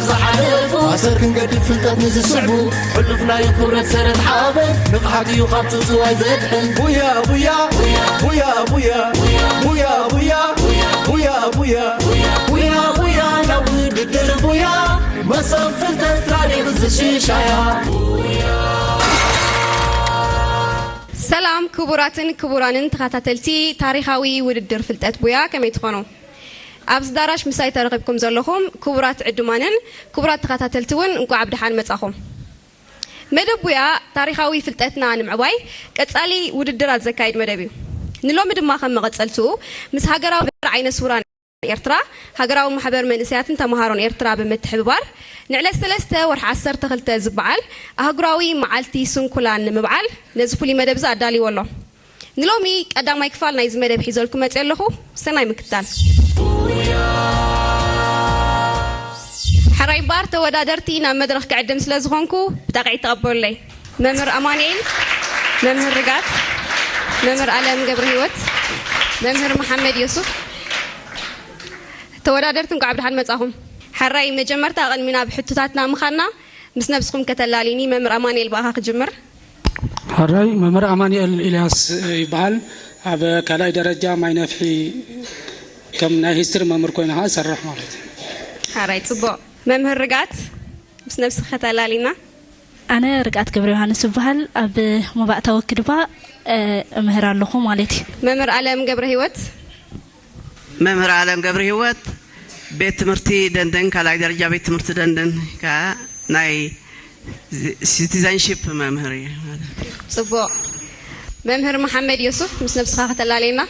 ዝሓለፉ ኣሰር ክንገድፍ ፍልጠት ንዝስዕቡ ሕሉፍ ናይ ክብረት ሰረት ሓበን ንቕሓት እዩ ካብ ጽውጽዋይ ዘድሕን። ቡያ ቡያ ቡያ ቡያ ቡያ ቡያ ቡያ ቡያ ቡያ ቡያ ቡያ ናብ ውድድር ቡያ መሰብ ፍልጠት ታሪኽ ዝሽሻያ። ሰላም ክቡራትን ክቡራንን ተኸታተልቲ ታሪኻዊ ውድድር ፍልጠት ቡያ፣ ከመይ ትኾኑ? ኣብዚ ዳራሽ ምሳይ ተረኺብኩም ዘለኹም ክቡራት ዕዱማንን ክቡራት ተኸታተልቲ እውን እንቋዕ ብደሓን መጻኹም። መደብ ቡያ ታሪኻዊ ፍልጠትና ንምዕባይ ቀጻሊ ውድድራት ዘካይድ መደብ እዩ። ንሎሚ ድማ ከም መቐጸልትኡ ምስ ሃገራዊ ማሕበር ዓይነ ስውራን ኤርትራ፣ ሃገራዊ ማሕበር መንእሰያትን ተመሃሮን ኤርትራ ብምትሕብባር ንዕለት ሰለስተ ወርሒ ዓሰርተ ክልተ ዝበዓል ኣህጉራዊ መዓልቲ ስንኩላን ንምብዓል ነዚ ፍሉይ መደብ እዚ ኣዳልይዎ ኣሎ። ንሎሚ ቀዳማይ ክፋል ናይዚ መደብ ሒዘልኩም መጽእ ኣለኹ። ሰናይ ምክታል። ሕራይ እምበኣር ተወዳደርቲ ናብ መድረኽ ክዕድም ስለ ዝኾንኩ ብጣቕዒት ተቐበሉለይ። መምህር ኣማኑኤል፣ መምህር ርጋት፣ መምህር ኣለም ገብረ ህይወት፣ መምህር መሓመድ ዮሱፍ። ተወዳደርቲ እንኳዕ ብደሓን መጻኹም። ሕራይ መጀመርታ ቅድሚ ናብ ሕቶታትና ምኻድና ምስ ነብስኹም ከተላልዩኒ። መምህር ኣማኑኤል ብኣኻ ክጅምር። ሕራይ መምህር ኣማኑኤል ኢልያስ ይበሃል። ኣብ ካልኣይ ደረጃ ማይ ነፍሒ ከም ናይ ሂስትሪ መምህር ኮይነ ኸዓ እሰርሕ ማለት እዩ። ሕራይ ጽቡቕ። መምህር ርጋት ምስ ነብስኺ ከተላልዩና። ኣነ ርግኣት ገብረ ዮሃንስ እበሃል። ኣብ መባእታዊ ክድባ እምህር ኣለኹ ማለት እዩ። መምህር ኣለም ገብረ ህይወት። መምህር ኣለም ገብረ ህይወት ቤት ትምህርቲ ደንደን ካልኣይ ደረጃ ቤት ትምህርቲ ደንደን ከኣ ናይ ሲቲዘንሺፕ መምህር እዩ። ጽቡቕ። መምህር መሓመድ ዮሱፍ ምስ ነብስኻ ከተላለየና።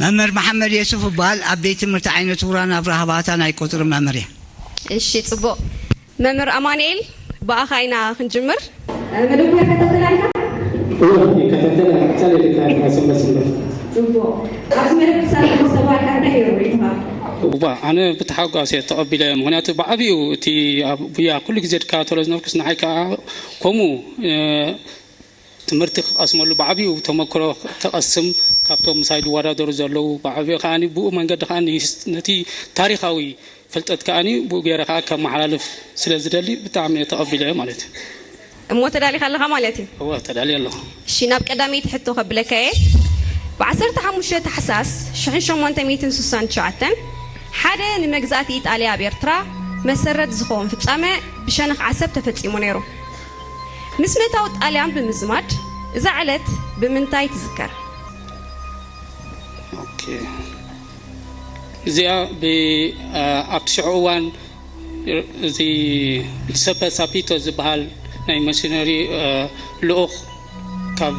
መምህር መሓመድ ዮሱፍ እበሃል። ኣብ ቤት ትምህርቲ ዓይነ ስውራን ኣብርሃ ባታ ናይ ቁጽሪ መምህር እየ። እሺ፣ ጽቡቕ። መምህር ኣማኑኤል፣ ብኣኻ ኢና ክንጅምር። መደብ ይከታተል ኣለኻ? እወ፣ ይከታተል፣ ቀጻሊ ይከታተል፣ ሰንበት ሰንበት። ጽቡቕ። ኣብዚ መደብ ክሳተፉ ዝተባህልካ እንታይ ነይሩ ርእይቶኻ? እዋ፣ ኣነ ብተሓጓስ እየ ተቐቢለ፣ ምኽንያቱ ብዓቢኡ እቲ ኣብ ጉያ ኩሉ ግዜ ዝከታተሎ ዝነበርኩስ ንዓይ ከኣ ከምኡ፣ እ፣ ትምህርቲ ክቐስመሉ ብዓቢኡ ተመክሮ ክቐስም ካብቶም ምሳይ ዝወዳደሩ ዘለዉ ብዓቢኡ ከኣ ብኡ መንገዲ ከኣ ነቲ ታሪኻዊ ፍልጠት ከኣ ብኡ ገይረ ከኣ ከመሓላልፍ ስለ ዝደሊ ብጣዕሚ እየ ተቐቢለዮ ማለት እዩ። እሞ ተዳሊኻ ኣለኻ ማለት እዩ? እወ፣ ተዳልየ ኣለኹ። እሺ፣ ናብ ቀዳመይቲ ሕቶ ከብለካ እየ። ብ15 ታሕሳስ ሽሕን ሸሞንተ ሚእትን ስሳን ትሽዓተን ሓደ ንመግዛእቲ ኢጣልያ ኣብ ኤርትራ መሰረት ዝኸውን ፍጻመ ብሸነኽ ዓሰብ ተፈጺሙ ነይሩ። ምስ ምእታው ጣልያን ብምዝማድ እዛ ዕለት ብምንታይ ትዝከር? ኦኬ። እዚኣ ብ-፣ አ፣ ኣብቲ ሽዑ እዋን እዚ ጁሰፐ ሳፒቶ ዝበሃል ናይ ሚስዮነሪ፣ አ፣ ልኡኽ ካብ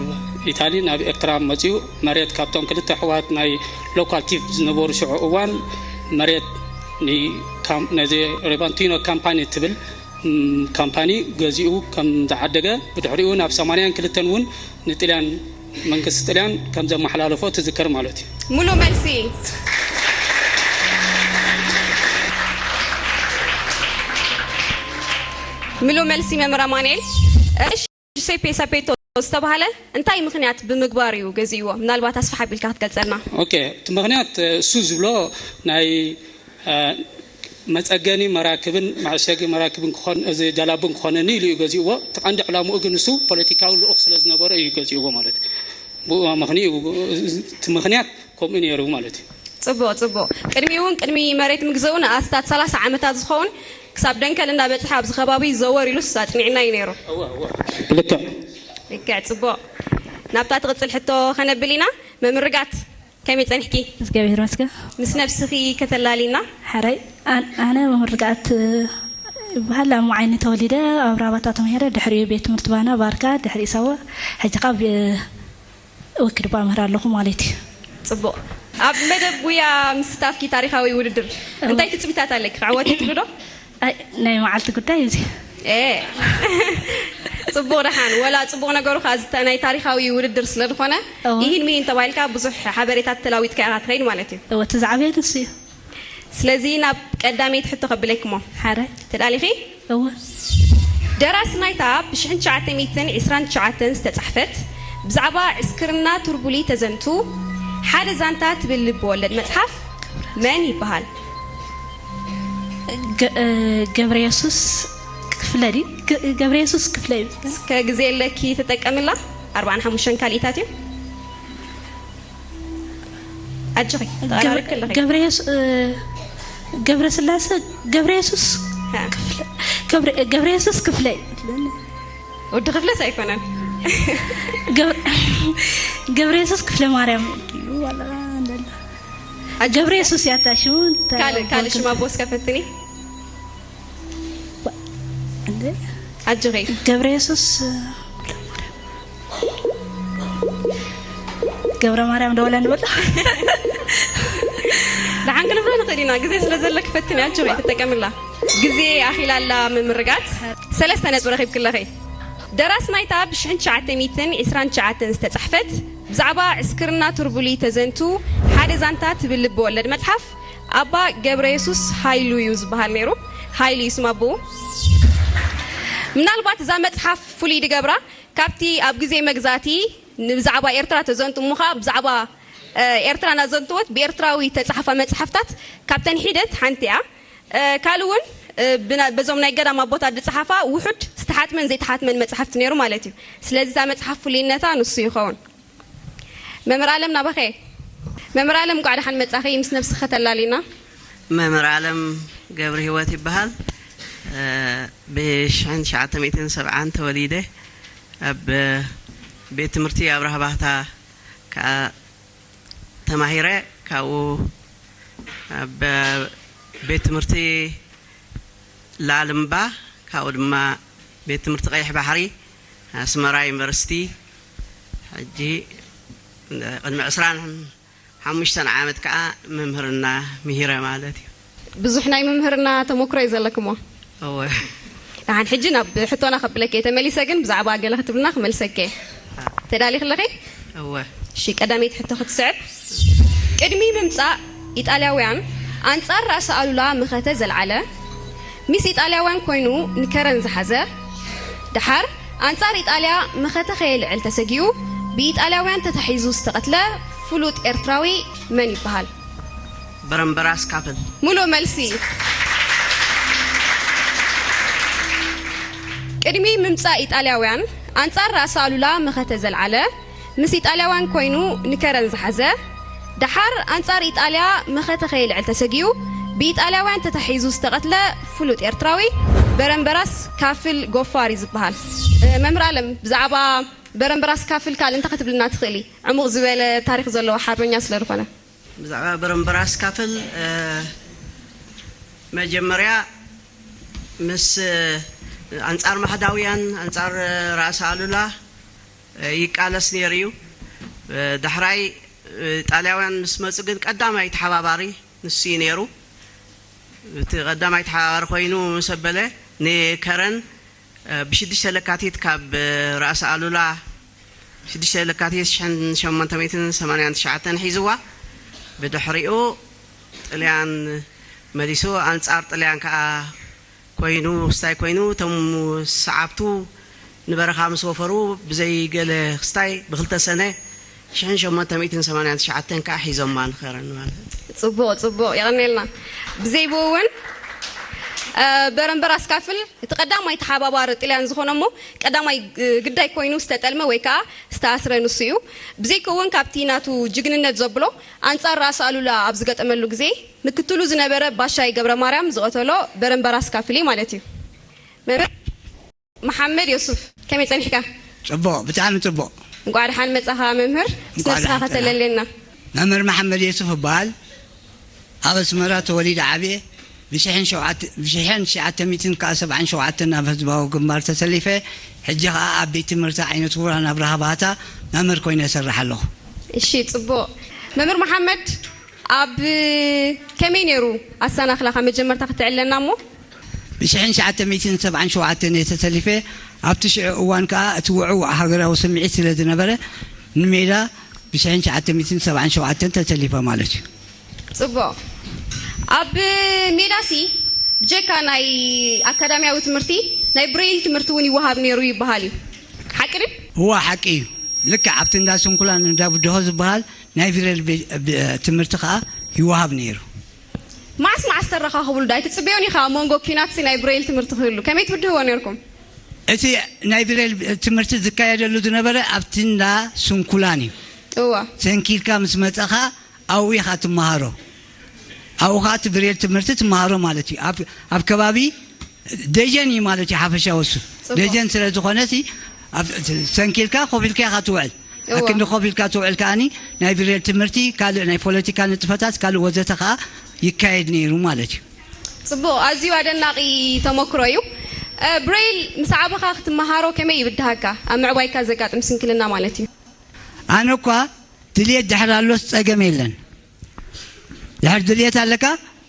ኢታሊ ናብ ኤርትራ መጺኡ መሬት ካብቶም ክልተ ኣሕዋት ናይ ሎካቲቭ ዝነበሩ ሽዑ እዋን መሬት ን-፣ ካም-፣ ነዚ ሬቫንቲኖ ካምፓኒ ትብል፣ ም፣ ካምፓኒ ገዚኡ ከም ዝዓደገ ብድሕሪኡ ናብ ሰማንያን ክልተን እውን ንጥልያን መንግስቲ ጥልያን ከም ዘመሓላለፎ ትዝከር ማለት እዩ። ሙሉ መልሲ። ሙሉ መልሲ መምህር ኣማኑኤል። እሺ፣ ጁሴፔ ሳፔቶ ዝተባህለ እንታይ ምኽንያት ብምግባር እዩ ገዚእዎ? ምናልባት ኣስፍሕ ኣቢልካ ክትገልጸልና። ኦኬ፣ እቲ ምኽንያት፣ እሱ ዝብሎ ናይ፣ እ፣ መጸገኒ መራክብን መዐሸጊ መራክብን ክኾን፣ እዚ ጀላቡን ክኾነኒ ኢሉ እዩ ገዚእዎ። እቲ ቀንዲ ዕላምኡ ግን እሱ ፖለቲካዊ ልኡኽ ስለ ዝነበረ እዩ ገዚእዎ ማለት እዩ። ብኡ ምኽንያት፣ እቲ ምኽንያት ከምኡ ነይሩ ማለት እዩ። ጽቡቕ፣ ጽቡቕ። ቅድሚ እውን፣ ቅድሚ መሬት ምግዝኡ ንኣስታት ሰላሳ ዓመታት ዝኸውን ክሳብ ደንከል እንዳበጽሐ ኣብዚ ከባቢ ዘወር ኢሉስ ኣጽኒዕና እዩ ነይሩ። እወ፣ እወ። ልክዕ። ልክዕ፣ ጽቡቕ። ናብታ ትቕጽል ሕቶ ከነብል ኢና። መምህር ርግኣት፣ ከመይ ጸኒሕኪ? እግዚኣብሔር ይመስገን። ምስ ነብስኺ ከተላሊና? ሓራይ፣ ኣን-፣ ኣነ መምህር ርግኣት ይበሃል። ኣብ መዓይኒ ተወሊደ፣ ኣብ ራባታ ተማሂረ፣ ድሕሪኡ ቤት ትምህርቲ ባና፣ ባርካ፣ ድሕሪኡ ሳዋ፣ ሕጂ ካብ ወክድ ባምህር ኣለኹ ማለት እዩ። ጽቡቕ። ኣብ መደብ ጉያ ምስታፍኪ ታሪኻዊ ውድድር እወ። እንታይ ትጽቢታት ኣለኪ? ክዕወት ትብሉ ዶ? ኣይ፣ ናይ መዓልቲ ጉዳይ እዚ። ኤ። ጽቡቕ ደሓን። ወላ ጽቡቕ ነገሩ ከኣ ዝተ-፣ ናይ ታሪኻዊ ውድድር ስለ ዝኾነ፣ እወ። ይህን ሚሂን ተባሂልካ ብዙሕ ሓበሬታት ተላዊጥካ ኢኻ ትኸይድ ማለት እዩ። እወ፣ እቲ ዝዓበየ ንሱ እዩ። ስለዚ ናብ ቀዳመይቲ ሕቶ ከብለኪ እሞ። ሓራይ። ተዳሊኺ? እወ። ደራሲ ናይታ ብሽሕን ትሽዓተ ሚእትን ዕስራን ትሽዓተን ዝተጻሕፈት ብዛዕባ ዕስክርና ቱርቡሊ ተዘንቱ ሓደ ዛንታ ትብል ልብ ወለድ መጽሓፍ መን ይበሃል? ገብረ የሱስ ክፍለ ድዩ? ገብረ የሱስ ክፍለ እዩ። እስከ ግዜ ኣለኪ ተጠቀምላ። ኣርባዓን ሓሙሽተን ካልኢታት እዩ። ኣጆኺ። ገብረ የሱስ ገብረ ስላሰ ገብረ የሱስ ክፍለ ገብረ የሱስ ክፍለ ወዲ ክፍለስ ኣይኮነን። ገብረ የሱስ ክፍለ ማርያም ድዩ ዋላ እንደላ ገብረ የሱስ ያታሽውን ካልእ ካልእ ሽማ ቦስ ከፈትኒ። እንደ ኣጆኺ። ገብረ የሱስ ገብረ ማርያም ደወለ ንበላ። ደሓን ክንብሎ ንኽእል ኢና። ግዜ ስለ ዘለኪ ፈትኒ፣ ኣጆኺ፣ ተጠቀምላ። ግዜ ኣኺላ ኣላ ምምርጋት። ሰለስተ ነጥቢ ረኺብኪ ኣለኺ። ደራሲ ናይታ ብሽሕን ትሽዓተ ሚእትን ዕስራን ትሽዓተን ዝተጻሕፈት ብዛዕባ ዕስክርና ቱርቡሊ ተዘንቱ ሓደ ዛንታ ትብል ልቢ ወለድ መጽሓፍ ኣባ ገብረ የሱስ ሃይሉ እዩ ዝበሃል ነይሩ። ሃይሉ እዩ ስም ኣቦኡ። ምናልባት እዛ መጽሓፍ ፍሉይ ድገብራ ካብቲ ኣብ ግዜ መግዛእቲ ንብዛዕባ ኤርትራ ተዘንቱ እሞ ኸኣ ብዛዕባ ኤርትራ ናዘንተወት ብኤርትራዊ ተጻሕፋ መጽሓፍታት ካብተን ሒደት ሓንቲ እያ። ካልእ እውን በዞም ናይ ገዳም ኣቦታት ዝጸሓፋ ውሑድ ዝተሓትመን ዘይተሓትመን መጽሓፍቲ ነይሩ ማለት እዩ። ስለዚ እዛ መጽሓፍ ፍሉይነታ ንሱ ይኸውን። መምህር ኣለም ናባኸ። መምህር ኣለም እንቋዕ ደሓን መጻኺ። ምስ ነብስኺ ከተላልይና። መምህር ኣለም ገብረ ህይወት ይበሃል። ብሽሕን ትሽዓተ ሚእትን ሰብዓን ተወሊደ ኣብ ቤት ትምህርቲ ኣብርሃ ባህታ ከኣ ተማሂረ። ካብኡ ኣብ ቤት ትምህርቲ ላልምባ ካብኡ ድማ ቤት ትምህርቲ ቀይሕ ባሕሪ ኣስመራ ዩኒቨርሲቲ ሕጂ ቅድሚ ዕስራን ሓሙሽተን ዓመት ከዓ ምምህርና ምሂረ ማለት እዩ። ብዙሕ ናይ ምምህርና ተመክሮ እዩ ዘለክሞ። እወ። ደሓን ሕጂ ናብ ሕቶና ከብለኪ እየ ተመሊሰ፣ ግን ብዛዕባ ገለ ክትብልና ክመልሰኪ እየ። ተዳሊኺ ኣለኺ? እወ። እሺ፣ ቀዳመይቲ ሕቶ ክትስዕብ። ቅድሚ ምምጻእ ኢጣልያውያን ኣንጻር ራእሲ ኣሉላ መኸተ ዘልዓለ፣ ምስ ኢጣልያውያን ኮይኑ ንከረን ዝሓዘ፣ ደሓር ኣንጻር ኢጣልያ መኸተ ከየልዕል ተሰጊኡ ብኢጣልያውያን ተታሒዙ ዝተቐትለ ፍሉጥ ኤርትራዊ መን ይበሃል? በረምበራስ ካፕል። ምሉእ መልሲ። ቅድሚ ምምጻእ ኢጣልያውያን ኣንጻር ራእሲ ኣሉላ መኸተ ዘልዓለ፣ ምስ ኢጣልያውያን ኮይኑ ንከረን ዝሓዘ፣ ደሓር ኣንጻር ኢጣልያ መኸተ ከየልዕል ተሰጊኡ ብኢጣልያውያን ተታሒዙ ዝተቐትለ ፍሉጥ ኤርትራዊ በረምበራስ ካፍል ጎፋር እዩ ዝበሃል። መምህር ኣለም፣ ብዛዕባ በረምበራስ ካፍል ካልእ እንታይ ክትብልና ትኽእሊ? ዕሙቕ ዝበለ ታሪኽ ዘለዎ ሓርበኛ ስለ ዝኾነ። ብዛዕባ በረምበራስ ካፍል መጀመርያ ምስ ኣንጻር ማሕዳውያን ኣንጻር ራእሲ ኣሉላ ይቃለስ ነይሩ እዩ። ዳሕራይ ጣልያውያን ምስ መጹ ግን ቀዳማይ ተሓባባሪ ንሱ እዩ ነይሩ። እቲ ቀዳማይ ተሓባባሪ ኮይኑ ምስ ኣበለ ንከረን ብሽዱሽተ ለካቲት ካብ ራእሲ ኣሉላ ሽዱሽተ ለካቲት ሽሕን ሸሞንተ ሚእትን ሰማንያን ትሽዓተን ሒዝዋ። ብድሕሪኡ ጥልያን መሊሱ ኣንጻር ጥልያን ከኣ ኮይኑ ክስታይ ኮይኑ እቶም ሰዓብቱ ንበረኻ ምስ ወፈሩ ብዘይ ገለ ክስታይ ብክልተ ሰነ ሽሕን ሸሞንተ ሚእትን ሰማንያን ትሽዓተን ከኣ ሒዞማ ንኸረን ማለት እዩ። ጽቡቕ ጽቡቕ የቐንየልና። ብዘይ ብኡ እውን በረምበር ኣስካፍል እቲ ቀዳማይ ተሓባባሪ ጥልያን ዝኾነ እሞ ቀዳማይ ግዳይ ኮይኑ ዝተጠልመ ወይ ከዓ ዝተኣስረ ንሱ እዩ። ብዘይከውን ካብቲ ናቱ ጅግንነት ዘብሎ ኣንጻር ራእሲ ኣሉላ ኣብ ዝገጠመሉ ግዜ ምክትሉ ዝነበረ ባሻይ ገብረ ማርያም ዝቐተሎ በረምበር ኣስካፍል እዩ ማለት እዩ። መምህር መሓመድ ዮሱፍ ከመይ ጸኒሕካ? ጽቡቕ፣ ብጣዕሚ ጽቡቕ። እንቋዕ ደሓን መጻኻ መምህር፣ ምስ ነብስኻ ከተለልየና። መምህር መሓመድ የሱፍ እበሃል። ኣብ ኣስመራ ተወሊደ ዓብየ። ብሽሕን ትሽዓተ ሚእትን ከዓ ሰብዓን ሸውዓተን ኣብ ህዝባዊ ግንባር ተሰሊፈ፣ ሕጂ ከዓ ኣብ ቤት ትምህርቲ ዓይነ ስውራን ኣብርሃ ባህታ መምህር ኮይነ እሰርሕ ኣለኹ። እሺ፣ ጽቡቕ። መምህር መሓመድ፣ ኣብ ከመይ ነይሩ ኣሰናኽላኻ? መጀመርታ ክትዕለና እሞ። ብሽሕን ትሽዓተ ሚእትን ሰብዓን ሸውዓተን እየ ተሰሊፈ። ኣብቲ ሽዑ እዋን ከዓ እቲ ውዕውዕ ሃገራዊ ስምዒት ስለ ዝነበረ ንሜዳ ብሽሕን ትሽዓተ ሚእትን ሰብዓን ሸውዓተን ተሰሊፈ ማለት እዩ። ጽቡቕ። ኣብ ሜዳሲ ብጀካ ናይ ኣካዳሚያዊ ትምህርቲ ናይ ብሬይል ትምህርቲ እውን ይወሃብ ነይሩ ይበሃል እዩ። ሓቂ ድዩ? እዋ ሓቂ እዩ። ልክዕ ኣብቲ እንዳ ስንኩላን እንዳ ብድሆ ዝበሃል ናይ ብሬል ትምህርቲ ከዓ ይወሃብ ነይሩ። መዓስ መዓስ ተረኻኽብሉ ዶ ኣይትጽበዮን ኢኻ? ኣብ መንጎ ኲናትሲ ናይ ብሬል ትምህርቲ ክህሉ ከመይ ትብድህዎ ነርኩም? እቲ ናይ ብሬል ትምህርቲ ዝካየደሉ ዝነበረ ኣብቲ እንዳ ስንኩላን እዩ። እዋ። ሰንኪልካ ምስ መጸኻ ኣብኡ ኢኻ ትመሃሮ። ኣብኡ ኸዓ እቲ ብሬል ትምህርቲ ትመሃሮ ማለት እዩ። ኣብ፣ ኣብ ከባቢ ደጀን እዩ ማለት እዩ ሓፈሻዊ እሱ። ጽቡቕ። ደጀን ስለ ዝኾነ ሲ ኣብ፣ ሰንኪልካ ኮፍ ኢልካ ኢኻ ትውዕል። እዋ። ኣክንዲ ኮፍ ኢልካ ትውዕል ከኣኒ ናይ ብሬል ትምህርቲ፣ ካልእ ናይ ፖለቲካ ንጥፈታት፣ ካልእ ወዘተ ከኣ ይካየድ ነይሩ ማለት እዩ። ጽቡቕ፣ ኣዝዩ ኣደናቒ ተመክሮ እዩ። እ፣ ብሬል ምስ ዓበኻ ክትመሃሮ ከመይ ይብድሃካ? ኣብ ምዕባይካ ዘጋጥም ስንክልና ማለት እዩ። ኣነ እኳ ድልየት ድሕር ኣሎስ ጸገም የለን። ድሕር ድልየት ኣለካ፣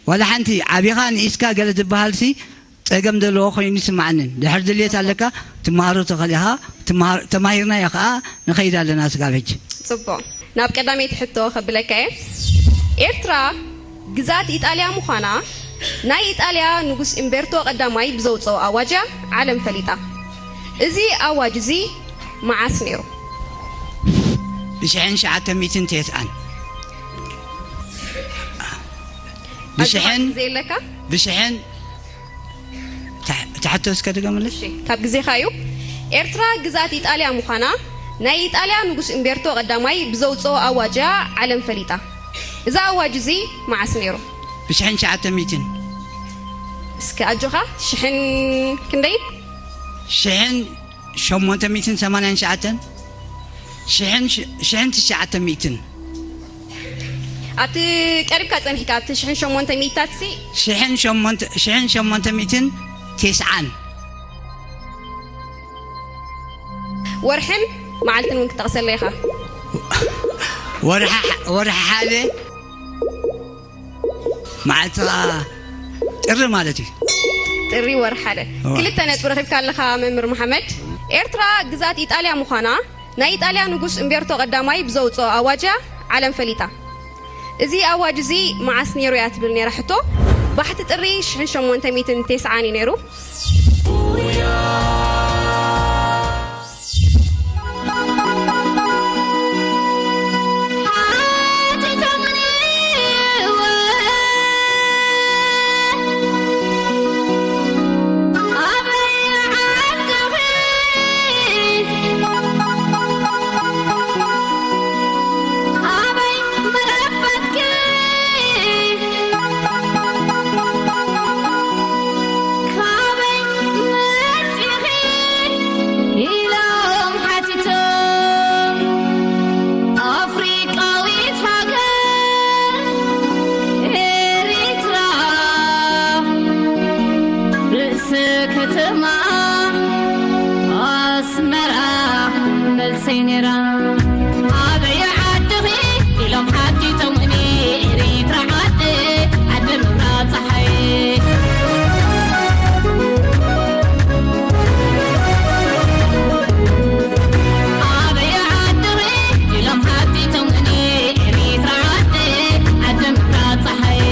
ዋላ ሓንቲ ዓቢኻ ንኢስካ ገለ ዝበሃልሲ ጸገም ዘለዎ ኮይኑ ይስምዓንን። ድሕር ድልየት ኣለካ፣ ትመሃሮ ትኽእል ኢኻ፣ ትመሃር-፣ ተማሂርናዮ ኸኣ ንኸይድ ኣለና ስጋብ ሕጂ። ጽቡቕ። ናብ ቀዳመይቲ ሕቶ ከብለካ እየ። ኤርትራ ግዛት ኢጣልያ ምዃና ናይ ኢጣልያ ንጉስ እምቤርቶ ቀዳማይ ብዘውጽኦ ኣዋጅ እያ ዓለም ፈሊጣ። እዚ ኣዋጅ እዚ መዓስ ነይሩ? ብሽሕን ትሽዓተ ሚእትን ተስዓን። ብሽሕን፣ ግዜ ኣለካ? ብሽሕን፣ እታ፣ እታ ሕቶ እስከ ድገምለይ። እሺ፣ ካብ ግዜኻ እዩ። ኤርትራ ግዛት ኢጣልያ ምዃና ናይ ኢጣልያ ንጉስ እምቤርቶ ቀዳማይ ብዘውጽኦ ኣዋጅ እያ ዓለም ፈሊጣ። እዚ ኣዋጅ እዚ መዓስ ነይሩ? ብሽሕን ትሽዓተ ሚእትን። እስከ ኣጆኻ፣ ሽሕን ክንደይ? ሽሕን ሸሞንተ ሚእትን ሰማንያን ትሽዓተን፣ ሽሕን ሽ-፣ ሽሕን ትሽዓተ ሚእትን። ኣብቲ ቀሪብካ ጸኒሕካ፣ ኣብቲ ሽሕን ሸሞንተ ሚእታትሲ? ሽሕን ሸሞንተ፣ ሽሕን ሸሞንተ ሚእትን ተስዓን። ወርሕን መዓልትን እውን ክጠቕሰለይ ኢኻ። ወርሒ ሓ-፣ ወርሒ ሓደ መዓልቲ ኸዓ ጥሪ ማለት እዩ። ጥሪ ወርሒ ሓደ። እዋ። ክልተ ነጥቢ ረኺብካ ኣለኻ መምህር መሓመድ። ኤርትራ ግዛት ኢጣልያ ምዃና ናይ ኢጣልያ ንጉስ እምቤርቶ ቀዳማይ ብዘውፅኦ ኣዋጅ እያ ዓለም ፈሊጣ። እዚ ኣዋጅ እዚ መዓስ ነይሩ እያ ትብል ነይራ ሕቶ። ባሕቲ ጥሪ ሽሕን ሸሞንተ ሚእትን ተስዓን እዩ ነይሩ። ኢሎም ሓቲቶም ኣፍሪቃዊት ሃገር ኤሪትራ ርእሲ ከተማ ኣስመራ መልሰይ ነይራ። ኣበይ ዓድኺ ኢሎም ሓቲቶምኒ ኤሪትራ ዓዲ ዓዲ ምብራቕ ጸሓይ። ኣበይ ዓድኺ ኢሎም ሓቲቶምኒ ኤሪትራ ዓዲ ዓዲ ምብራቕ ጸሓይ።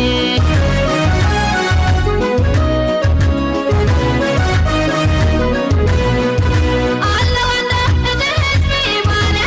ኣለዋ እንዳ እቲ ህዝቢ ባርያ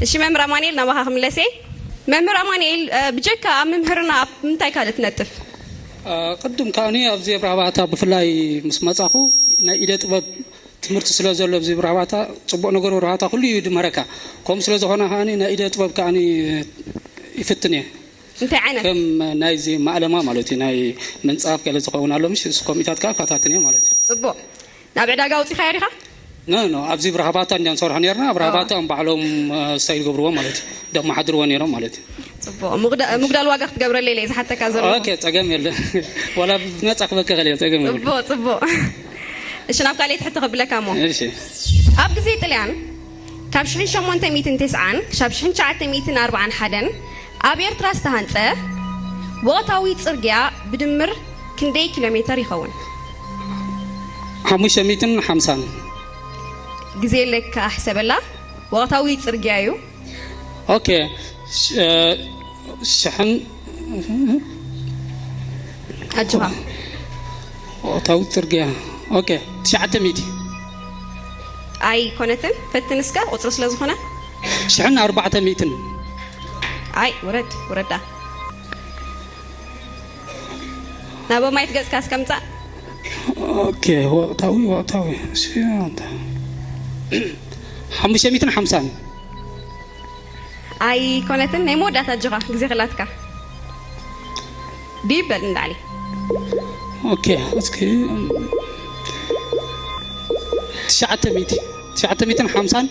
እሺ መምህር ኣማኑኤል፣ ናባኻ ክምለስ እየ። መምህር ኣማኑኤል፣ እ፣ ብጀካ ኣብ ምምህርና ኣብ ምንታይ ካልእ ትነጥፍ? እ፣ ቅድም ከኣኒ ኣብዚ ኣብርሃ ባታ ብፍላይ ምስ መጻኹ ናይ ኢደ ጥበብ ትምህርቲ ስለ ዘሎ ኣብዚ ኣብርሃ ባታ ጽቡቕ ነገር ኣብርሃ ባታ ኩሉ እዩ ድመረካ። ከምኡ ስለ ዝኾነ ከኣኒ ናይ ኢደ ጥበብ ከኣኒ ይፍትን እየ። እንታይ ዓይነት? ከም ናይዚ ማእለማ ማለት እዩ፣ ናይ ምንጻፍ ገለ ዝኸውን ኣሎ፣ ምሽ እሱ ኮሚታት ከኣ ፈታትን እየ ማለት እዩ። ጽቡቕ። ናብ ዕዳጋ ኣውጺኻዮ ዲኻ? ኖ ኖ፣ ኣብዚ ኣብርሃ ባታ እንዲያ ንሰርሖ ነርና። ኣብርሃ ኣዎ። ባታ እዮም ባዕሎም እ፣ ስታይ ዝገብርዎ ማለት እዩ፣ ደማሓድርዎ ነይሮም ማለት እዩ። ጽቡቕ። ምጉዳ- ምጉዳል ዋጋ ክትገብረለይ ኢለ ዝሓተካ ዘሎ። ኦኬ፣ ጸገም የለ። ዋላ ብነጻ ክበከ ከለ ጸገም የለ። ጽቡቕ ጽቡቕ። እሺ፣ ናብ ካልኣይቲ ሕቶ ከብለካ እሞ። እሺ። ኣብ ግዜ ጥልያን ካብ ሽሕን ሸሞንተ ሚእትን ተስዓን ክሳብ ሽሕን ትሽዓተ ሚእትን ኣርባዓን ሓደን ኣብ ኤርትራ ዝተሃንጸ ወቕታዊ ጽርግያ ብድምር ክንደይ ኪሎ ሜተር ይኸውን? ሓሙሽተ ሚእትን ሓምሳን። ግዜ ኣለካ፣ ሕሰበላ። ወቕታዊ ጽርግያ እዩ። ኦኬ። ሽ- እ፣ ሽሕን ኣጆኻ። ወቕታዊ ጽርግያ። ኦኬ፣ ትሽዓተ ሚእቲ። ኣይኮነትን፣ ፈትን እስከ፣ ቁጽሪ ስለ ዝኾነ። ሽሕን ኣርባዕተ ሚእትን። ኣይ ውረድ፣ ውረዳ። ናብ ማየት ገጽካ እስከ ምጻእ። ኦኬ፣ ወቕታዊ፣ ወቕታዊ። እሺ፣ ሓሙሽተ ሚእትን ሓምሳን። ኣይኮነትን፣ ናይ መወዳእታ ኣጆኻ፣ ግዜ ክላትካ። ድዩ በል ንላዕሊ። ኦኬ፣ እስኪ ትሽዓተ ሚእቲ፣ ትሽዓተ ሚእትን ሓምሳን፣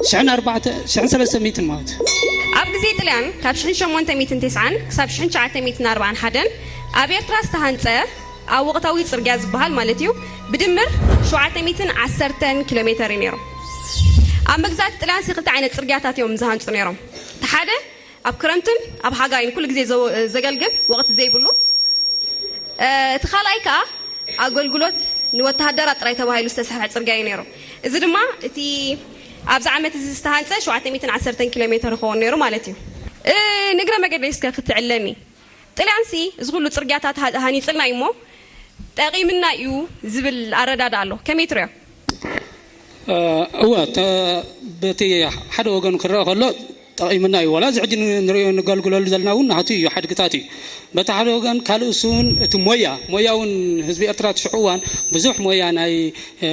ሽሕን ኣርባዕተ፣ ሽሕን ሰለስተ ሚእትን ማለት እዩ። ኣብ ግዜ ጥልያን ካብ ሽሕን ሸሞንተ ሚእትን ተስዓን ክሳብ ሽሕን ትሽዓተ ሚእትን ኣርባዓን ሓደን ኣብ ኤርትራ ዝተሃንጸ ኣብ ወቕታዊ ጽርግያ ዝበሃል ማለት እዩ፣ ብድምር ሸውዓተ ሚእትን ዓሰርተን ኪሎ ሜተር እዩ ነይሩ። ኣብ መግዛእቲ ጥልያን ሲ ክልተ ዓይነት ጽርግያታት እዮም ዝሃንጹ ነይሮም። እቲ ሓደ ኣብ ክረምትን ኣብ ሓጋይን ኩሉ ግዜ ዘው- ዘገልግል፣ ወቕቲ ዘይብሉ። እ፣ እቲ ካልኣይ ከኣ ኣገልግሎት ንወተሃደራት ጥራይ ተባሂሉ ዝተሰርሐ ጽርግያ እዩ ነይሩ። እዚ ድማ እቲ ኣብዚ ዓመት እዚ ዝተሃንጸ ሸውዓተ ሚእትን ዓሰርተን ኪሎ ሜተር ይኸውን ነይሩ ማለት እዩ። እ፣ ንእግረ መገደይ እስከ ክትዕለኒ፣ ጥልያንሲ እዚ ኩሉ ጽርግያታት ሃ- ሃኒጽልና እዩ እሞ ጠቒምና እዩ ዝብል ኣረዳድኣ ኣሎ። ከመይ ትሪኦ? እ፣ እወ፣ ተ- በቲ ሓደ ወገን ክረአ ከሎ ጠቒምና እዩ። ዋላ እዚ ሕጂ ን- ንሪኦ ንገልግለሉ ዘለና እውን ናቱ እዩ፣ ሓድግታት እዩ። በቲ ሓደ ወገን ካልእ እሱ እውን እቲ ሞያ፣ ሞያ እውን ህዝቢ ኤርትራ እቲ ሽዑ እዋን ብዙሕ ሞያ ናይ እ፣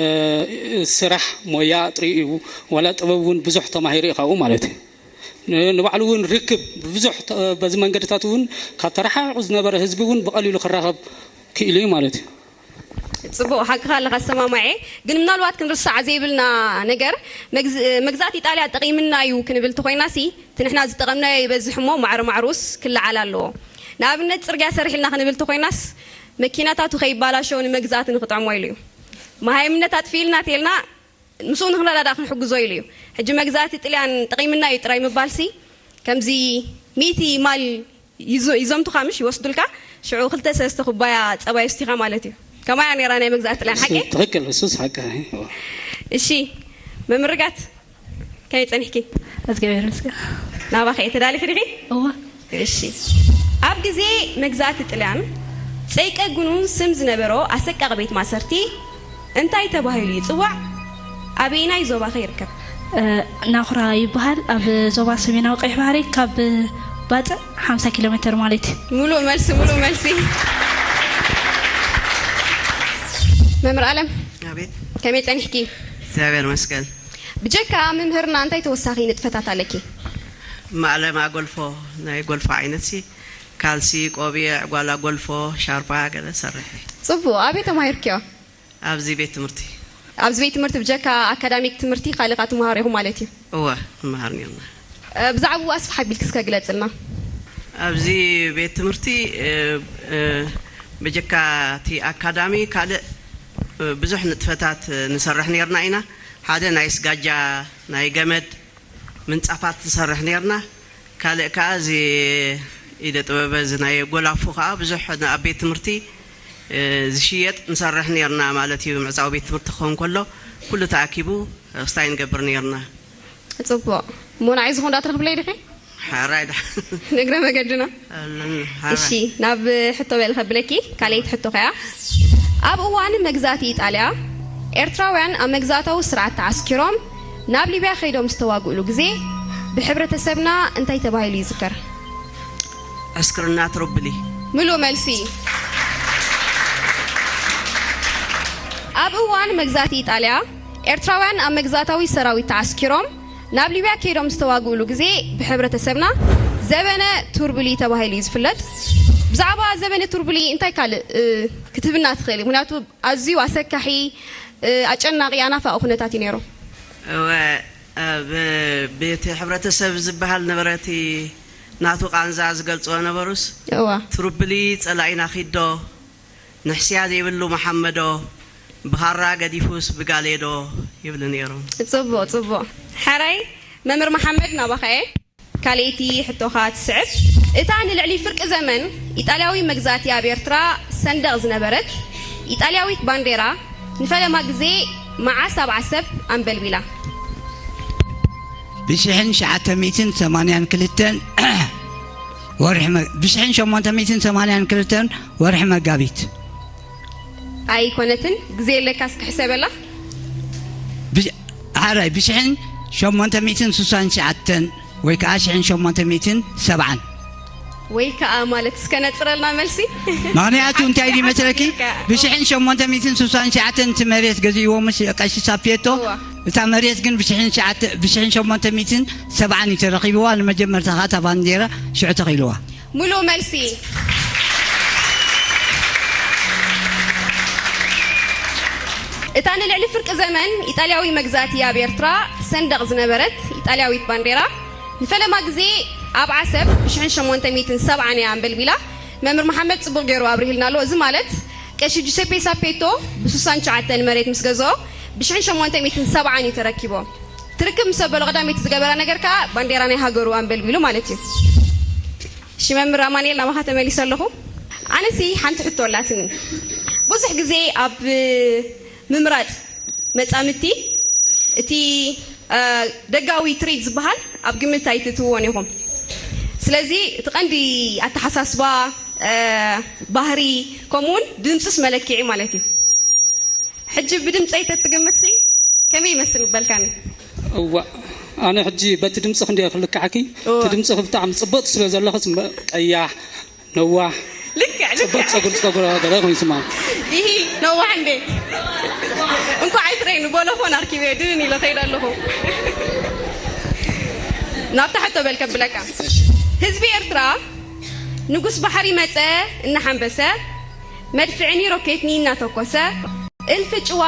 ስራሕ ሞያ ጥሪኡ እዩ። ዋላ ጥበብ እውን ብዙሕ ተማሂሩ እዩ ካብኡ ማለት እዩ። ን- ንባዕሉ እውን ርክብ ብብዙሕ ተ- በዚ መንገድታት እውን ካብ ተረሓቑ ዝነበረ ህዝቢ እውን ብቐሊሉ ክራኸብ ክኢሉ እዩ ማለት እዩ። ጽቡቕ ሓቅኻ ኣለኻ፣ ኣሰማማዐ። ግን ምናልባት ክንርሳዕ ዘይብልና ነገር መግዝ- መግዛእቲ ኢጣልያ ጠቒምና እዩ ክንብል ተኾይናሲ እቲ ንሕና ዝጠቐምናዮ ይበዝሕ እሞ ማዕረ ማዕሩስ ክለዓል ኣለዎ። ንኣብነት ጽርግያ ሰሪሕልና ክንብል ተኾይናስ መኪናታቱ ከይባላሸው ንመግዛእቲ ንኽጥዕሞ ኢሉ እዩ። መሃይምነት ኣጥፊእልና ተልና ምስኡ ንኽንረዳዳእ ክንሕግዞ ኢሉ እዩ። ሕጂ መግዛእቲ ጥልያን ጠቒምና እዩ ጥራይ ምባልሲ ከምዚ ሚእቲ ማል ይዞ- ይዘምቱኻ ምሽ ይወስዱልካ፣ ሽዑ ክልተ ሰለስተ ኩባያ ጸባ ይስቲኻ ማለት እዩ። ከማያ ነይራ ናይ መግዛእቲ ጥልያን ሓቂ? ትኽክል፣ እሱስ ሓቂ። እሺ መምርጋት ከመይ ጸኒሕኪ? እግዚኣብሔር ይመስገን። ናባኸ እየ ተዳሊኺ ዲኺ? እዋ እሺ ኣብ ግዜ መግዛእቲ ጥልያን ጸይቀ ጉኑን ስም ዝነበሮ ኣሰቃቂ ቤት ማሰርቲ እንታይ ተባሂሉ ይጽዋዕ? ኣበየናይ ዞባ ከ ይርከብ? ናኹራ ይበሃል። ኣብ ዞባ ሰሜናዊ ቀይሕ ባህሪ ካብ ባጽዕ ሓምሳ ኪሎ ሜተር ማለት እዩ። ሙሉእ መልሲ፣ ሙሉእ መልሲ። መምህር ኣለም ኣቤት ከመይ ጸኒሕኪ? እግዚኣብሔር መስገን። ብጀካ ምምህርና እንታይ ተወሳኺ ንጥፈታት ኣለኪ? ማእለማ ጎልፎ ናይ ጎልፎ ዓይነት ሲ ካልሲ ቆቢዕ ጓላ ጎልፎ ሻርፓ ገለ ሰርሕ። ጽቡቕ። ኣበይ ተማሂርክዮ? ኣብዚ ቤት ትምህርቲ ኣብዚ ቤት ትምህርቲ ብጀካ ኣካዳሚክ ትምህርቲ ካልእ ከኣ ትመሃሩ ኢኹም ማለት እዩ። እወ ንመሃር ነርና። ብዛዕባኡ ኣስፍሕ ኣቢልኪ እስከ ግለጽልና። ኣብዚ ቤት ትምህርቲ ብጀካ እቲ ኣካዳሚ ካልእ ብዙሕ ንጥፈታት ንሰርሕ ነርና ኢና። ሓደ ናይ ስጋጃ ናይ ገመድ ምንጻፋት ንሰርሕ ነርና። ካልእ ከኣ እዚ ኢደ ጥበበ እዚ ናይ ጎላፉ ከኣ ብዙሕ ኣብ ቤት ትምህርቲ ዝሽየጥ ንሰርሕ ነርና ማለት እዩ። ምዕጻው ቤት ትምህርቲ ክኸውን ከሎ ኩሉ ተኣኪቡ ስታይ ንገብር ነርና። ጽቡቕ። እሞ ንዓይ ዝኾን ዳ ትረኽብለይ ዲኺ? ሓራይ ዳ ንእግረ መገድና። ኣለን ሓራይ። እሺ ናብ ሕቶ በል ከብለኪ። ካልኣይቲ ሕቶ ከያ ኣብ እዋን መግዛእቲ ኢጣልያ ኤርትራውያን ኣብ መግዛእታዊ ስርዓት ተዓስኪሮም ናብ ሊብያ ከይዶም ዝተዋግእሉ ግዜ ብሕብረተሰብና እንታይ ተባሂሉ ይዝከር? ዕስክርና ትሩብሊ። ምሉእ መልሲ። ኣብ እዋን መግዛእቲ ኢጣልያ፣ ኤርትራውያን ኣብ መግዛእታዊ ሰራዊት ተዓስኪሮም ናብ ሊብያ ከይዶም ዝተዋግእሉ ግዜ ብሕብረተሰብና ዘበነ ቱርብሊ ተባሂሉ እዩ ዝፍለጥ። ብዛዕባ ዘበነ ቱርብሊ እንታይ ካልእ፣ እ፣ ክትህብና ትኽእል? ምኽንያቱ ኣዝዩ ኣሰካሒ፣ እ፣ ኣጨናቒ፣ ኣናፋቒ ኩነታት እዩ ነይሩ። እወ፣ እ፣ ብ-፣ ቤት ሕብረተሰብ ዝበሃል ነበረ፣ እቲ ናቱ ቃንዛ ዝገልጽዎ ነበሩስ፣ እዋ። ትሩብሊ ጸላኢና ኪዶ፣ ንሕስያ ዘይብሉ መሓመዶ፣ ብኻራ ገዲፉስ ብጋሌዶ ይብሉ ነይሮም። ጽቡቕ፣ ጽቡቕ። ሕራይ መምህር መሓመድ፣ ናባኻ እየ። ካልኣይቲ ሕቶኻ ትስዕብ። እታ ንልዕሊ ፍርቂ ዘመን ኢጣልያዊ መግዛእቲ ኣብ ኤርትራ ሰንደቕ ዝነበረት ኢጣልያዊት ባንዴራ ንፈለማ ግዜ መዓስ ኣብ ዓሰብ ኣንበልቢላ? ብሽሕን ትሽዓተ ሚእትን ሰማንያን ክልተን ወርሒ መ-፣ ብሽሕን ሸሞንተ ሚእትን ሰማንያን ክልተን ወርሒ መጋቢት። ኣይኮነትን፣ ግዜ የለካስ ክሕሰበላ? ብሽ-፣ ሓራይ ብሽሕን ሸሞንተ ሚእትን ስሳን ትሽዓተን ወይ ከዓ ሽሕን ሸሞንተ ሚእትን ሰብዓን። ወይ ከዓ ማለት እስከ ነጽረልና መልሲ። ምኽንያቱ እንታይ ድዩ መስለኪ? ብሽሕን ሸሞንተ ሚእትን ስሳን ትሽዓተን እቲ መሬት ገዚእዎ ምስ ቀሺ ሳፔቶ፣ እዋ። እታ መሬት ግን ብሽሕን ትሽዓተ፣ ብሽሕን ሸሞንተ ሚእትን ሰብዓን እዩ ተረኺብዋ። ንመጀመርታ ኸዓ እታ ባንዴራ ሽዑ ተኺልዋ። ምሉእ መልሲ። እታ ንልዕሊ ፍርቂ ዘመን ኢጣልያዊ መግዛእቲ ኣብ ኤርትራ ሰንደቕ ዝነበረት ኢጣልያዊት ባንዴራ ንፈለማ ግዜ ኣብ ዓሰብ ብሽሕን ሸሞንተ ሚእትን ሰብዓን እያ ኣንበልቢላ። መምህር መሓመድ ጽቡቕ ገይሩ ኣብሪህልና ኣሎ። እዚ ማለት ቀሺ ጁሴፔ ሳፔቶ ብስሳን ትሽዓተን መሬት ምስ ገዝኦ ብሽሕን ሸሞንተ ሚእትን ሰብዓን እዩ ተረኪቦ። ትርክብ ምስ ኣበሎ ቀዳመይቲ ዝገበራ ነገር ከኣ ባንዴራ ናይ ሃገሩ ኣንበልቢሉ ማለት እዩ። እሺ መምህር ኣማኑኤል፣ ናባኻ ተመሊሰ ኣለኹ። ኣነሲ ሓንቲ ሕቶ ኣላትኒ። ብዙሕ ግዜ ኣብ ምምራጽ መጻምድቲ እቲ፣ እ፣ ደጋዊ ትርኢት ዝበሃል ኣብ ግምት ኣይትእትውዎን ኢኹም። ስለዚ እቲ ቀንዲ ኣተሓሳስባ፣ እ፣ ባህሪ፣ ከምኡውን ድምጽስ መለክዒ ማለት እዩ። ሕጂ ብድምጸይ ተትግምትሲ ከመይ ይመስል ምበልካኒ? እዋእ፣ ኣነ ሕጂ በቲ ድምጽኺ እንድየ ክልክዓኪ። እዋ። እቲ ድምጽኺ ብጣዕሚ ጽብቕቲ ስለ ዘለኽስ፣ እምበ-፣ ቀያሕ፣ ነዋሕ፣ ልክዕ፣ ጽብቕቲ ልክዕ። ጸጉሪ፣ ጸጉሪ ገለ ኮይኑ ይስምዓኒ። ኢሂ፣ ነዋሕ እንዴ? እንኳዕ ኣይትረይኒ፣ ቦሎፎን ኣርኪበ ድንን ኢለ ከይደ ኣለኹ። ናብታ ሕቶ በል ከብለካ። ህዝቢ ኤርትራ ንጉስ ባሕሪ መጸ እናሓንበሰ፣ መድፍዕኒ ሮኬትኒ እናተኮሰ፣ እልፊ ጭዋ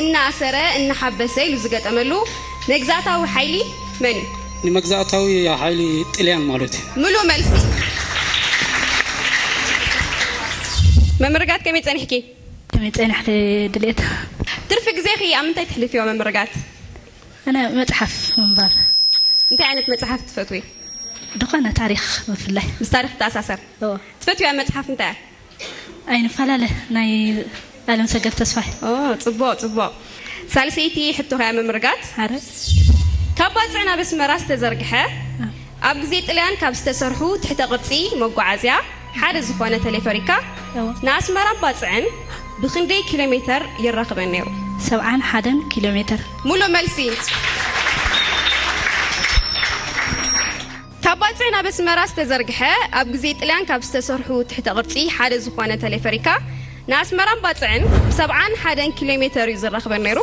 እናኣሰረ እናሓበሰ ኢሉ ዝገጠመሉ መግዛእታዊ ሓይሊ መን እዩ? ንመግዛእታዊ ሓይሊ ጥልያን ማለት እዩ። ምሉእ መልሲ። መምህር ርግኣት ከመይ ጸኒሕኪ? ከመይ ጸኒሕኪ ድሌት? ትርፊ ግዜኺ ኣብ ምንታይ ተሕልፍዮ መምህር ርግኣት? ኣነ መጽሓፍ ምንባብ። እንታይ ዓይነት መጽሓፍ ትፈትዊ? ዝኾነ ታሪኽ ብፍላይ። ምስ ታሪኽ ተኣሳሰር? እዎ። ትፈትውያ መጽሓፍ እንታይ እያ? ኣይንፈላለ ናይ ኣለምሰገድ ተስፋይ። ኦ፣ ጽቡቕ፣ ጽቡቕ። ሳልሰይቲ ሕቶኻ እያ መምህር ርግኣት። ኣረ። ካብ ባጽዕ ናብ ኣስመራ ዝተዘርግሐ፣ ኣብ ግዜ ጥልያን ካብ ዝተሰርሑ ትሕተ ቅርጺ መጓዓዝያ ሓደ ዝኾነ ተሌፈሪካ፣ እዎ። ንኣስመራን ባጽዕን ብኽንደይ ኪሎ ሜተር የራኽበን ነይሩ? ሰብዓን ሓደን ኪሎ ሜተር። ሙሉእ መልሲ። ካብ ባጽዕ ናብ ኣስመራ ዝተዘርግሐ፣ ኣብ ግዜ ጥልያን ካብ ዝተሰርሑ ትሕተ ቅርጺ ሓደ ዝኾነ ተሌፈሪካ፣ ንኣስመራን ባጽዕን ብሰብዓን ሓደን ኪሎ ሜተር እዩ ዘራኽበን ነይሩ።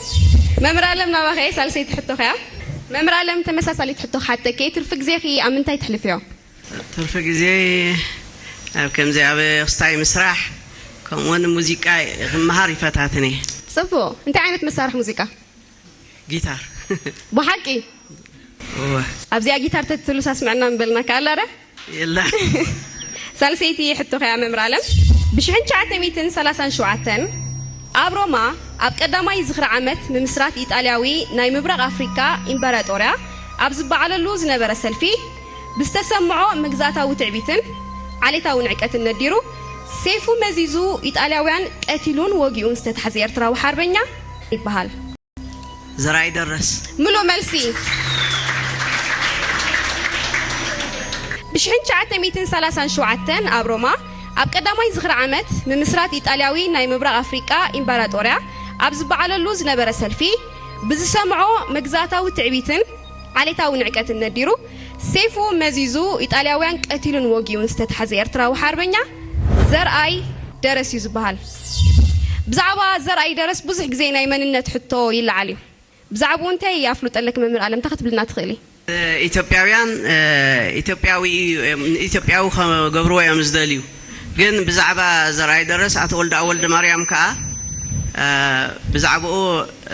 መምህር ኣለም፣ ናባኸ እየ፣ ሳልሰይቲ ሕቶኸ እያ። መምህር ኣለም፣ ተመሳሳሊት ሕቶ ክሓተኪ እየ፣ ትርፊ ግዜኺ ኣብ ምንታይ ተሕልፍዮ? ትርፊ ግዜ ኣብ ከምዚ ኣብ ክስታይ ምስራሕ፣ ከምኡውን ሙዚቃ ክመሃር ይፈታተን እየ። ጽቡቕ። እንታይ ዓይነት መሳርሒ ሙዚቃ? ጊታር። ብሓቂ? እወ። ኣብዚኣ ጊታር ተትህሉስ ኣስምዐና ምበልናካ ኣላ ዶ? የላ። ሳልሰይቲ ሕቶኻ እያ መምህር ኣለም። ብሽሕን ትሽዓተ ሚእትን ሰላሳን ሸውዓተን ኣብ ሮማ ኣብ ቀዳማይ ዝኽሪ ዓመት ምምስራት ኢጣልያዊ ናይ ምብራቕ ኣፍሪቃ ኢምበራጦርያ ኣብ ዝበዓለሉ ዝነበረ ሰልፊ ብዝተሰምዖ መግዛእታዊ ትዕቢትን ዓሌታዊ ንዕቀትን ነዲሩ ሴፉ መዚዙ ኢጣልያውያን ቀቲሉን ወጊኡን ዝተታሕዘ ኤርትራዊ ሓርበኛ ይበሃል። ዘርኣይ ደረስ። ምሉእ መልሲ። ብሽሕን ትሽዓተ ሚእትን ሰላሳን ሸውዓተን ኣብ ሮማ ኣብ ቀዳማይ ዝኽሪ ዓመት ምምስራት ኢጣልያዊ ናይ ምብራቕ ኣፍሪቃ ኢምባራጦርያ ኣብ ዝበዓለሉ ዝነበረ ሰልፊ ብዝሰምዖ መግዛእታዊ ትዕቢትን ዓሌታዊ ንዕቀትን ነዲሩ፣ ሴፉ መዚዙ ኢጣልያውያን ቀቲሉን ወጊኡን ዝተታሕዘ ኤርትራዊ ሓርበኛ ዘርኣይ ደረስ እዩ ዝበሃል። ብዛዕባ ዘርኣይ ደረስ ብዙሕ ግዜ ናይ መንነት ሕቶ ይለዓል እዩ። ብዛዕባኡ እንታይ ኣፍልጦ ኣለኪ መምህር ኣለም? እንታይ ክትብልና ትኽእሊ? ኢትዮጵያውያን፣ እ፣ ኢትዮጵያዊ እዩ፣ እዮም፣ ኢትዮጵያዊ ከገብርዎ እዮም ዝደልዩ። ግን ብዛዕባ ዘርኣይ ደረስ ኣቶ ወልደኣብ ወልደማርያም ከኣ፣ እ፣ ብዛዕባኡ፣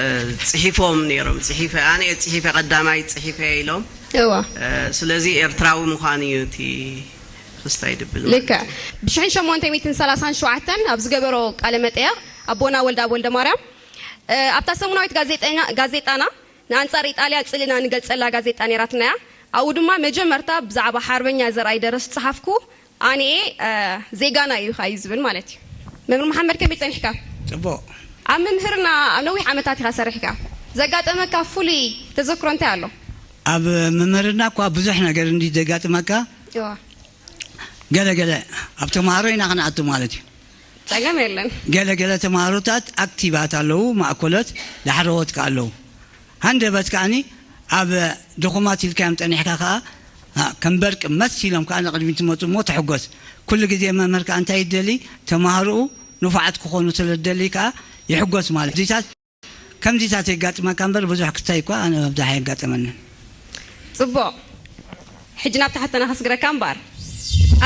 እ፣ ጽሒፎም ነይሮም። ጽሒፈ፣ ኣነ እየ ጽሒፈ፣ ቀዳማይ ጽሒፈ ኢሎም። እዋ። እ፣ ስለዚ ኤርትራዊ ምዃኑ እዩ እቲ ክስታይ ድብል ማለት ልክዕ። እዩ። ብሽሕን ሸሞንተ ሚእትን ሰላሳን ሸውዓተን ኣብ ዝገበሮ ቃለ መጠየቕ ኣቦና ወልደኣብ ወልደማርያም፣ እ፣ ኣብታ ሰሙናዊት ጋዜጠኛ-፣ ጋዜጣና ንኣንጻር ኢጣልያ ጽልእና ንገልጸላ ጋዜጣ ነይራትና እያ። ኣብኡ ድማ መጀመርታ ብዛዕባ ሓርበኛ ዘርኣይ ደረስ ጸሓፍኩ፣ ኣነኤ፣ እ፣ ዜጋና እዩ ኢኻ እዩ ዝብል ማለት እዩ። መምህር መሓመድ ከመይ ጸኒሕካ? ጽቡቕ። ኣብ ምምህርና ኣብ ነዊሕ ዓመታት ኢኻ ሰሪሕካ። ዘጋጠመካ ፍሉይ ተዘክሮ እንታይ ኣሎ? ኣብ ምምህርና እኳ ብዙሕ ነገር እንዲ ዘጋጥመካ፣ እዋ። ገለ ገለ ኣብ ተምሃሮ ኢና ክንኣቱ ማለት እዩ። ጸገም የለን። ገለ ገለ ተምሃሮታት ኣክቲቫት ኣለዉ፣ ማእኮሎት ዳሕረዎት ከኣ ኣለዉ። ሃንደበት ከኣኒ ኣብ ድኹማት ኢልካዮም ጸኒሕካ ከኣ፣ ኣ፣ ከም በርቂ መስ ኢሎም ከኣ ንቕድሚት ትመጹ እሞ ትሕጎስ። ኩሉ ግዜ መምህር ከኣ እንታይ ይደሊ? ተምሃሮኡ ንፉዓት ክኾኑ ስለ ዝደሊ ከኣ ይሕጎስ ማለት። ዚታት ከምዚታት የጋጥመካ እምበር ብዙሕ ክስታይ እኳ ኣነ ኣብዝሓ የጋጠመንን። ጽቡቕ። ሕጂ ናብታ ሕቶና ከስግረካ እምበኣር።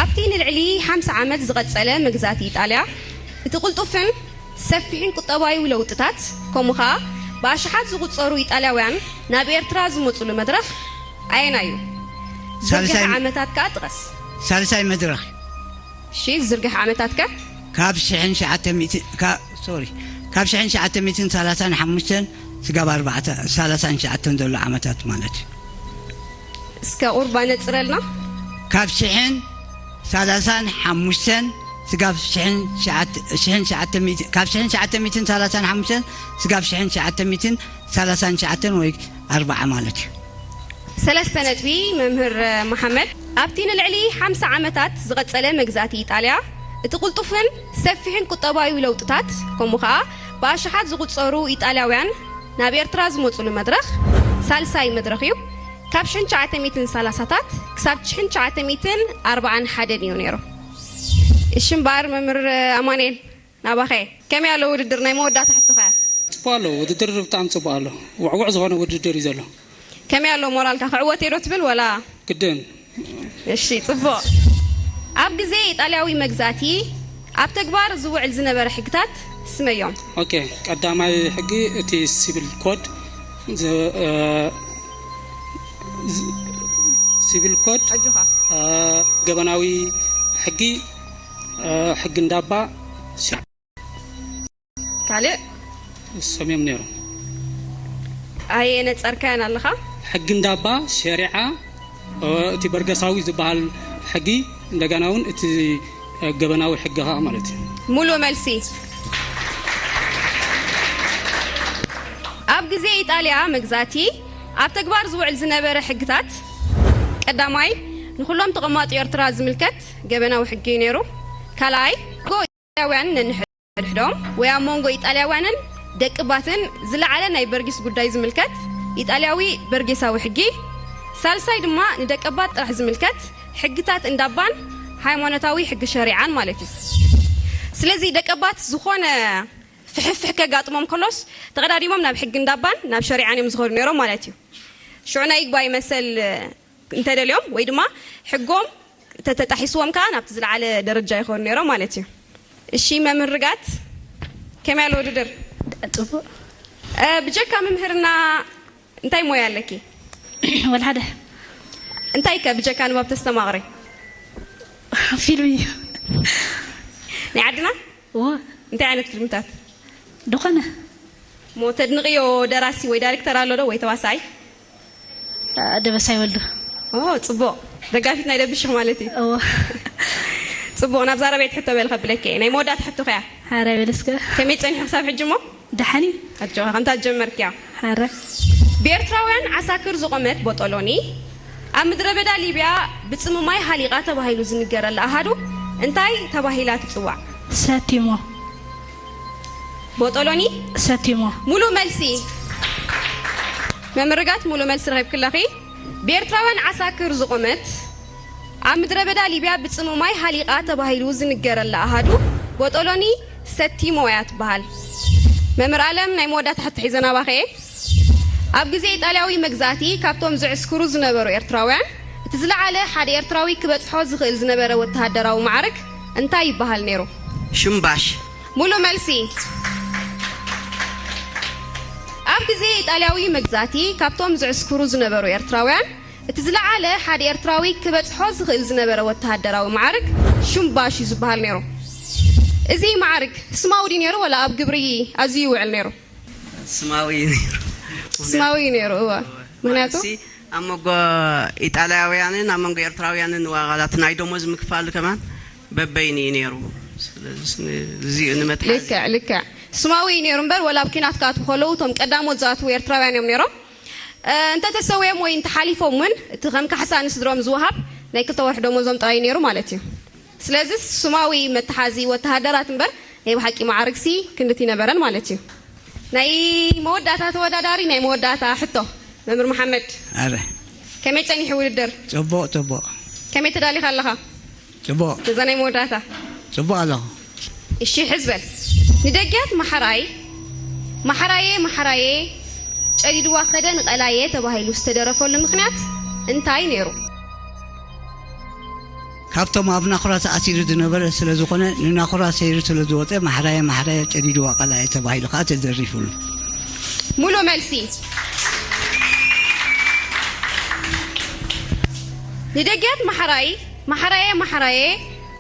ኣብቲ ንልዕሊ ሓምሳ ዓመት ዝቐጸለ መግዛእቲ ኢጣልያ፣ እቲ ቅልጡፍን ሰፊሕን ቁጠባዊ ለውጥታት፣ ከምኡ ኸኣ ብኣሽሓት ዝቑጸሩ ኢጣልያውያን ናብ ኤርትራ ዝመጹሉ መድረኽ ኣየናይ እዩ? ዝርግሐ ሳልሳይ ዓመታት ከኣ ጥቐስ። ሳልሳይ መድረኽ። እሺ፣ ዝርግሐ ዓመታት ከ? ካብ ሽሕን ትሽዓተ ሚእቲ፣ ካ-፣ ሶሪ፣ ካብ ሽሕን ትሽዓተ ሚእትን ሰላሳን ሓሙሽተን ስጋብ ኣርባዕተ፣ ሰላሳን ትሽዓተን ዘሎ ዓመታት ማለት እዩ። እስከ ቁሩብ ኣነጽረልና። ካብ ሽሕን ሰላሳን ሓሙሽተን ስጋብ ሽሕን ትሽዓተ፣ ሽሕን ትሽዓተ ሚእቲ፣ ካብ ሽሕን ትሽዓተ ሚእትን ሰላሳን ሓሙሽተን ስጋብ ሽሕን ትሽዓተ ሚእትን ሰላሳን ትሽዓተን ወይ ኣርባዓ ማለት እዩ። ሰለስተ ነጥቢ። መምህር መሓመድ፣ ኣብቲ ንልዕሊ ሓምሳ ዓመታት ዝቐጸለ መግዛእቲ ኢጣልያ፣ እቲ ቅልጡፍን ሰፊሕን ቁጠባዊ ለውጥታት፣ ከምኡ ኸኣ ብኣሽሓት ዝቑጸሩ ኢጣልያውያን ናብ ኤርትራ ዝመጹሉ መድረኽ፣ ሳልሳይ መድረኽ እዩ። ካብ ሽሕን ትሽዓተ ሚእትን ሰላሳታት ክሳብ ሽሕን ትሽዓተ ሚእትን ኣርባዓን ሓደን እዩ ነይሩ። እሺ እምበኣር መምህር ኣማኑኤል፣ ናባኸ። ከመይ ኣሎ ውድድር? ናይ መወዳእታ ሕቶኸ? ጽቡቕ ኣሎ፣ ውድድር ብጣዕሚ ጽቡቕ ኣሎ። ውዕዉዕ ዝኾነ ውድድር እዩ ዘሎ። ከመይ ኣሎ ሞራልካ? ክዕወት እየ ዶ ትብል ወላ? ግድን። እሺ፣ ጽቡቕ። ኣብ ግዜ ኢጣልያዊ መግዛእቲ ኣብ ተግባር ዝውዕል ዝነበረ ሕግታት ስመዮም። ኦኬ፣ ቀዳማይ ሕጊ እቲ ሲቪል ኮድ፣ ዝ-፣ እ፣ ዝ-፣ ሲቪል ኮድ፣ ኣጆኻ። እ፣ ገበናዊ ሕጊ፣ እ፣ ሕጊ እንዳባ፣ ሸ-፣ ካልእ? ሰምዮም ነይሮም። ኣየነጸርካያን ኣለኻ? ሕጊ እንዳባ፣ ሸሪዓ፣ እ፣ እቲ በርገሳዊ ዝበሃል ሕጊ፣ እንደገና እውን እቲ፣ እ፣ ገበናዊ ሕጊ ኸዓ ማለት እዩ። ሙሉእ መልሲ። ኣብ ግዜ ኢጣልያ መግዛእቲ ኣብ ተግባር ዝውዕል ዝነበረ ሕግታት፣ ቀዳማይ፣ ንኹሎም ተቐማጦ ኤርትራ ዝምልከት ገበናዊ ሕጊ እዩ ነይሩ። ካልኣይ፣ ኢጣልያውያን ነንሕድሕዶም ወይ ኣብ መንጎ ኢጣልያውያንን ደቂባትን ዝለዓለ ናይ በርጊስ ጉዳይ ዝምልከት ኢጣልያዊ በርጌሳዊ ሕጊ፣ ሳልሳይ ድማ ንደቀባት ጥራሕ ዝምልከት ሕግታት እንዳባን ሃይማኖታዊ ሕጊ ሸሪዓን ማለት እዩ። ስለዚ ደቀባት ዝኾነ ፍሕፍሕ ከጋጥሞም ከሎስ ተቐዳዲሞም ናብ ሕጊ እንዳባን ናብ ሸሪዓን እዮም ዝኸዱ ነይሮም ማለት እዩ። ሽዑ ናይ ይግባይ መሰል እንተደልዮም ወይ ድማ ሕጎም ተተጣሒስዎም ከኣ ናብቲ ዝለዓለ ደረጃ ይኾኑ ነይሮም ማለት እዩ። እሺ መምህር ርጋት፣ ከመይ ኣሎ ውድድር? ጽቡቕ። እ፣ ብጀካ ምምህርና እንታይ ሞያ ኣለኪ? ወላ ሓደ። እንታይ ከ ብጀካ ንባብ ተስተማቕሪ? ፊልም እዩ። ናይ ዓድና? እዎ። እንታይ ዓይነት ፊልምታት? ዝኾነ። እሞ ተድንቕዮ ደራሲ ወይ ዳይሬክተር ኣሎ ዶ ወይ ተዋሳኣይ? እ፣ ደበሳይ ወልዱ። ኦ፣ ጽቡቕ። ደጋፊት ናይ ደብሽ ኢኺ ማለት እዩ። እዎ። ጽቡቕ፣ ናብዛ ራብዐይቲ ሕቶ በል ከብለኪ እየ። ናይ መወዳእታ ሕቶ ከያ። ሓራይ በል እስከ። ከመይ ጸኒሑ ክሳብ ሕጂ እሞ? ደሓን እዩ። ኣጆኻ፣ ከምታ ጀመርክያ። ሓራይ። ብኤርትራውያን ዓሳክር ዝቖመት ቦጦሎኒ፣ ኣብ ምድረ በዳ ሊብያ ብጽምማይ ሃሊቓ ተባሂሉ ዝንገረላ ኣሃዱ እንታይ ተባሂላ ትጽዋዕ? ሰቲሞ። ቦጦሎኒ? ሰቲሞ። ሙሉእ መልሲ። መምህር ርጋት፣ ሙሉእ መልሲ ረኺብኪ ኣለኺ። ብኤርትራውያን ዓሳክር ዝቖመት፣ ኣብ ምድረ በዳ ሊብያ ብጽሙእ ማይ ሃሊቓ ተባሂሉ ዝንገረላ ኣሃዱ ቦጦሎኒ ሰቲሞ እያ ትበሃል። መምህር ኣለም፣ ናይ መወዳእታ ሕቶ ሒዘ ናባኸ እየ። ኣብ ግዜ ኢጣልያዊ መግዛእቲ ካብቶም ዝዕስክሩ ዝነበሩ ኤርትራውያን እቲ ዝለዓለ ሓደ ኤርትራዊ ክበጽሖ ዝኽእል ዝነበረ ወተሃደራዊ ማዕርግ እንታይ ይበሃል ነይሩ? ሽምባሽ። ሙሉ መልሲ። ኣብ ግዜ ኢጣልያዊ መግዛእቲ ካብቶም ዝዕስክሩ ዝነበሩ ኤርትራውያን እቲ ዝለዓለ ሓደ ኤርትራዊ ክበጽሖ ዝኽእል ዝነበረ ወተሃደራዊ ማዕርግ ሽምባሽ እዩ ዝበሃል ነይሩ። እዚ ማዕርግ ስማዊ ድዩ ነይሩ ወላ ኣብ ግብሪ ኣዝዩ ይውዕል ነይሩ? ስማዊ እዩ ነይሩ። ስማዊ እዩ ነይሩ፣ እወ። ምክንያቱ ማለትሲ ኣብ መንጎ ኢጣልያውያንን ኣብ መንጎ ኤርትራውያንን ዋጋላት ናይ ደሞዝ ምክፋል ከማን በበይኑ እዩ ነይሩ። ስለዚ እዚ ንመትሓዚ ልክዕ ልክዕ ስማዊ እዩ ነይሩ እምበር፣ ወላ ኣብ ኪናት ክኣትዉ ከለዉ እቶም ቀዳሞት ዝኣትዉ ኤርትራውያን እዮም ነይሮም። እ፣ እንተተሰውዮም ወይ እንተሓሊፎም እውን እቲ ከም ካሕሳ ንስድሮም ዝወሃብ ናይ ክልተ ወርሒ ደሞዞም ጥራይ እዩ ነይሩ ማለት እዩ። ስለዚ ስማዊ መተሓዚ ወተሃደራት እምበር ናይ ብሓቂ ማዕርግሲ ክንድቲ ነበረን ማለት እዩ። ናይ መወዳእታ ተወዳዳሪ፣ ናይ መወዳእታ ሕቶ። መምህር መሓመድ፣ ኣረ ከመይ ጸኒሑ ውድድር? ጽቡቕ ጽቡቕ ከመይ ተዳሊኻ ኣለኻ? ጽቡቕ ነዛ ናይ መወዳእታ። ጽቡቕ ኣለኹ። እሺ፣ ሕዝበል። ንደጊያት ማሕራይ፣ ማሕራየ ማሕራየ ጨዲድዋ ከደ ንቐላየ ተባሂሉ ዝተደረፈሉ ምኽንያት እንታይ ነይሩ? ካብቶም ኣብ ናኹራ ተኣሲሩ ዝነበረ ስለ ዝኾነ ንናኹራ ሰይሩ ስለ ዝወፀ ማሕራየ ማሕራየ ጨዲድዋ ቀላየ ተባሂሉ ከዓ ተደሪፉሉ። ሙሉ መልሲ። ንደጊያት ማሕራይ፣ ማሕራየ ማሕራየ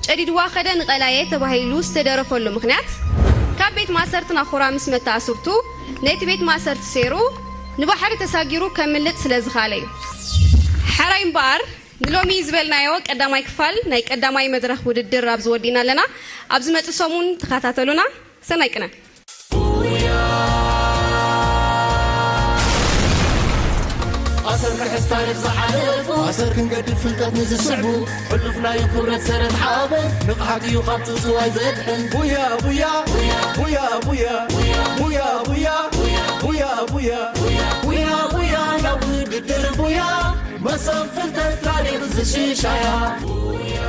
ጨዲድዋ ከደ ንቐላየ ተባሂሉ ዝተደረፈሉ ምኽንያት ካብ ቤት ማእሰርቲ ናኹራ ምስ መተኣስርቱ ነቲ ቤት ማእሰርቲ ሰይሩ ንባሕሪ ተሳጊሩ ከምልጥ ስለ ዝኻለ እዩ። ሓራይ እምበኣር ንሎሚ ዝበልናዮ ቀዳማይ ክፋል ናይ ቀዳማይ መድረኽ ውድድር ኣብዚ ወዲእና ኣለና። ኣብ ዝመጽእ ሰሙን ተኸታተሉና። ሰናይ ቅነ። ኣሰር ክሕዝ ታሪኽ ዝሓለፉ ኣሰር ክንገድፍ ፍልጠት ንዝስዕቡ ሕሉፍ ናይ ክብረት ሰረት ሓበን ንቕሓት እዩ ካብ ጽጽዋይ ዘድሕን ቡያ ቡያ ቡያ ቡያ ቡያ ቡያ ቡያ ቡያ ቡያ ቡያ ናብ ውድድር ቡያ መሰብ ፍልጠት ታሪኽ ዝሽሻያ ቡያ